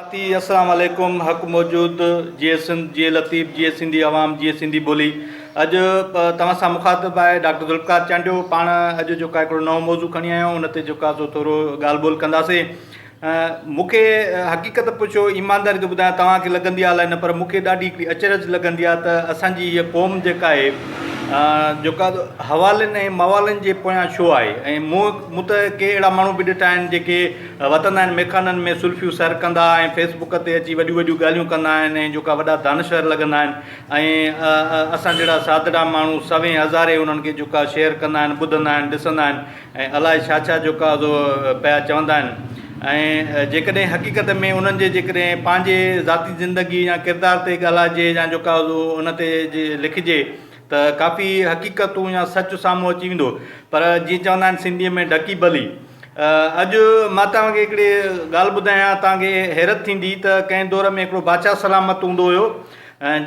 ساٿي السلام عليڪم حق موجود جيئي سنڌ جيئي لطيف جيئي سنڌي عوام جيئي سنڌي ٻولي اڄ توهان سان مخاطب آهي ڊاڪٽر ذوالفقار چانڊيو پاڻ اڄ جيڪو هڪڙو نئون موضوع کڻي آيو آهيون ان تي جيڪو آهي سو ٿورو ڳالهه ٻولهه ڪنداسين مون کي حقيقت پڇو ايمانداري ٿو ٻڌايان توهان کي لڳندي آهي الائي نه پر مون کي ڏاڍي هڪڙي اچرج لڳندي آهي ته اسان جي هيء قوم جيڪا آهي جيڪا حوالن ۽ موالن جي پويان ڇو آهي ۽ مون مون ته ڪي اهڙا ماڻهو به ڏٺا آهن جيڪي وتندا آهن ميخانن ۾ سلفيون سر ڪندا ۽ فيس بڪ تي اچي وڏيون وڏيون ڳالهيون ڪندا آهن ۽ جيڪا وڏا دانشور لڳندا آهن ۽ اسان جهڙا سادڙا ماڻهو سوين هزارين انهن کي جيڪا شيئر ڪندا آهن ٻڌندا آهن ڏسندا آهن ۽ الائي ڇا ڇا جيڪا سو پيا چوندا آهن ۽ جيڪڏهن حقيقت ۾ انهن جي جيڪڏهن پنهنجي ذاتي زندگي يا ڪردار تي ڳالهائجي يا جيڪا سو ان تي جي لکجي ته ڪافي حقيقتون يا سچ سامهون اچي ويندو پر جيئن چوندا آهن سنڌيء ۾ ڍڪي ڀلي اڄ مان توهان کي هڪڙي ڳالهه ٻڌايان توهان کي حيرت ٿيندي ته ڪنهن دور ۾ هڪڙو بادشاهه سلامت هوندو هيو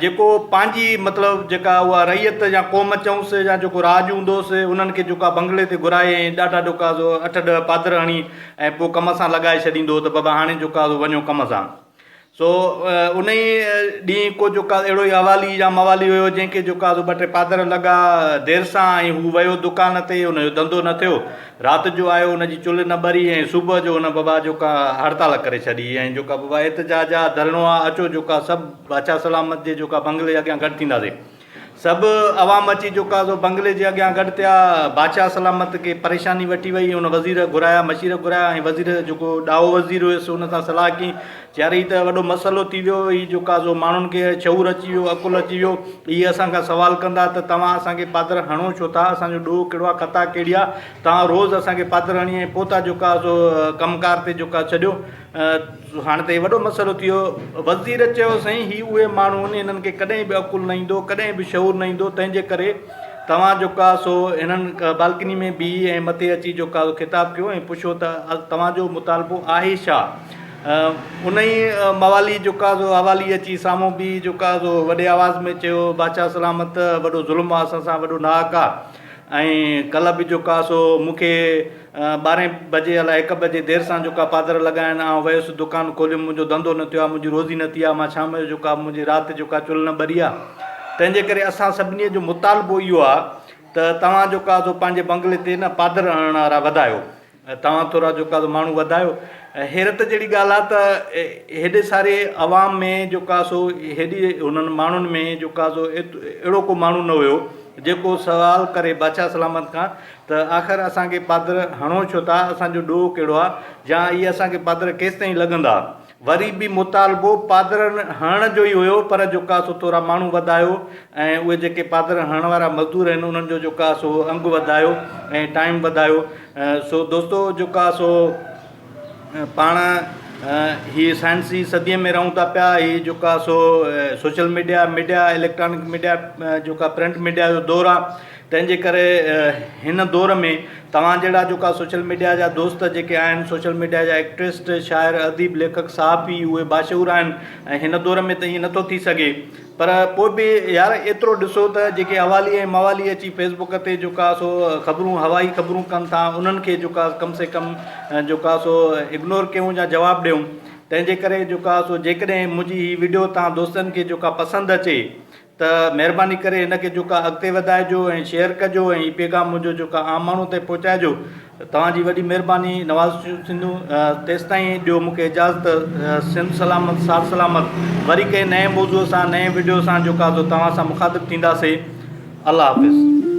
جيڪو پنهنجي مطلب جيڪا اها رعيت يا قوم چئونس يا جيڪو راڄ هوندو هوس انهن کي جيڪا بنگلي تي گهرائي ۽ ڏاڍا ڏوڪا سو اٺ ڏهه پادر هڻي ۽ پوء ڪم سان لڳائي ڇڏيندو هو ته بابا هاڻي جيڪا سو وڃو ڪم سان سو انهي ڏينهن ڪو جيڪا اهڙو ئي حوالي يا موالي هيو جنهن کي جيڪا سو ٻه ٽي پادر لڳا دير سان ۽ هو ويو دڪان تي ان جو ڌنڌو نه ٿيو رات جو آيو ان جي چلهه نه ٻري ۽ صبح جو ان بابا جوڪا هڙتال ڪري ڇڏي ۽ جوڪا بابا احتجاج آ ڌرڻو آ اچو جوڪا سڀ بادشاهه سلامت جي جوڪا بنگلي اڳيان گڏ ٿينداسين سڀ عوام اچي جوڪا سو بنگلي جي اڳيان گڏ ٿيا بادشاهه سلامت کي پريشاني وٺي وئي ان وزير گهرايا مشير گهرايا ۽ وزير جيڪو ڏاهو وزير هيس ان سان صلاح ڪئي چيائين هي ته وڏو مسئلو ٿي ويو، هي جو ڪا سو ماڻهن کي شعور اچي ويو، عقل اچي ويو، اهي اسان کان سوال ڪندا ته توهان اسان کي پادر هڻو ڇو ٿا، اسان جو ڏوهه ڪهڙو آهي، خطا ڪهڙي آهي، توهان روز اسان کي پادر هڻي ۽ پوء ٿا جو ڪا سو ڪم ڪار تي جو ڪا ڇڏيو، هاڻ ته هي وڏو مسئلو ٿي ويو. وزير چيو سائين هي اهي ماڻهو آهن، هنن کي ڪڏهن به عقل نه ايندو، ڪڏهن به شعور نه ايندو، تنهن جي ڪري توهان جو ڪا سو هنن بالڪني ۾ بيهي ۽ مٿي اچي جو ڪا سو خطاب ڪيو ۽ پڇيو ته توهان جو مطالبو آهي ڇا؟ انهيء موالي جوڪازو حوالي اچي سامهون بيهي جوڪازو وڏي آواز ۾ چيو، بادشاهه سلامت، وڏو ظلم آ اسان سان، وڏو ناحق آ ۽ ڪلهه به جوڪاسو مون کي ٻارهين بجي الائي هڪ بجي دير سان جوڪا پادر لڳائن، آئون ويس دڪان کوليم، منهنجو ڌنڌو نه ٿيو آ، منهنجي روزي نه ٿي آ، مان شام جو جوڪا منهنجي رات جوڪا چلهه نه ٻري آ. تنهن جي ڪري اسان سڀني جو مطالبو اهو آ ته توهان جوڪازو پنهنجي بنگلي تي نه پادر هڻڻ وارا وڌايو. توهان ٿورا جيڪا سو ماڻهو وڌايو. حيرت جهڙي ڳالهه آهي ته هيڏي ساري عوام ۾ جيڪا سو هيڏي هنن ماڻهن ۾ جيڪا سو اهڙو ڪو ماڻهو نه هيو جيڪو سوال ڪري بادشاهه سلامت کان ته آخر اسان کي پادر هڻو ڇو ٿا اسان جو ڏوهه ڪهڙو آهي يا اهي اسان کي پادر ڪيستائين لڳندا وري به مطالبو پادرن هڻڻ جو ئي هيو پر جوڪا سو ٿورا ماڻهو وڌايو ۽ اهي جيڪي پادر هڻڻ وارا مزدور آهن انهن جو جوڪا سو انگ وڌايو ۽ ٽائيم وڌايو سو دوستو جوڪا سو پاڻ هي سائنسي صدي ۾ رهون ٿا پيا هي جوڪا سو social media media electronic media جوڪا پرنٽ ميڊيا جو دور آهي تنهن جي ڪري هن دور ۾ توهان جهڙا جوڪا سوشل ميڊيا جا دوست جيڪي آهن سوشل ميڊيا جا ايڪٽرسٽ شاعر اديب ليکڪ صحافي اهي باشعور آهن ۽ هن دور ۾ ته ائين نٿو ٿي سگهي پر پوء به يار ايترو ڏسو ته جيڪي حوالي ۽ موالي اچي فيس بڪ تي جوڪا سو خبرون هوائي خبرون ڪن ٿا انهن کي جوڪا ڪم سي ڪم جوڪا سو اگنور ڪيون يا جواب ڏيون تنهن جي ڪري جوڪا سو جيڪڏهن منهنجي هي وڊيو توهان دوستن کي جوڪا پسند اچي ته مهرباني ڪري هن کي جوڪا اڳتي وڌائجو ۽ شيئر ڪجو ۽ هي پيغام منهنجو جوڪا عام ماڻهو تائين پهچائجو توهان جي وڏي مهرباني نواز سنڌو تيستائين ڏيو مونکي اجازت سنڌ سلامت ساٿ سلامت وري ڪنهن نئين موضوع سان نئين وڊيو سان جوڪا سو توهان سان مخاطب ٿينداسي الله حافظ.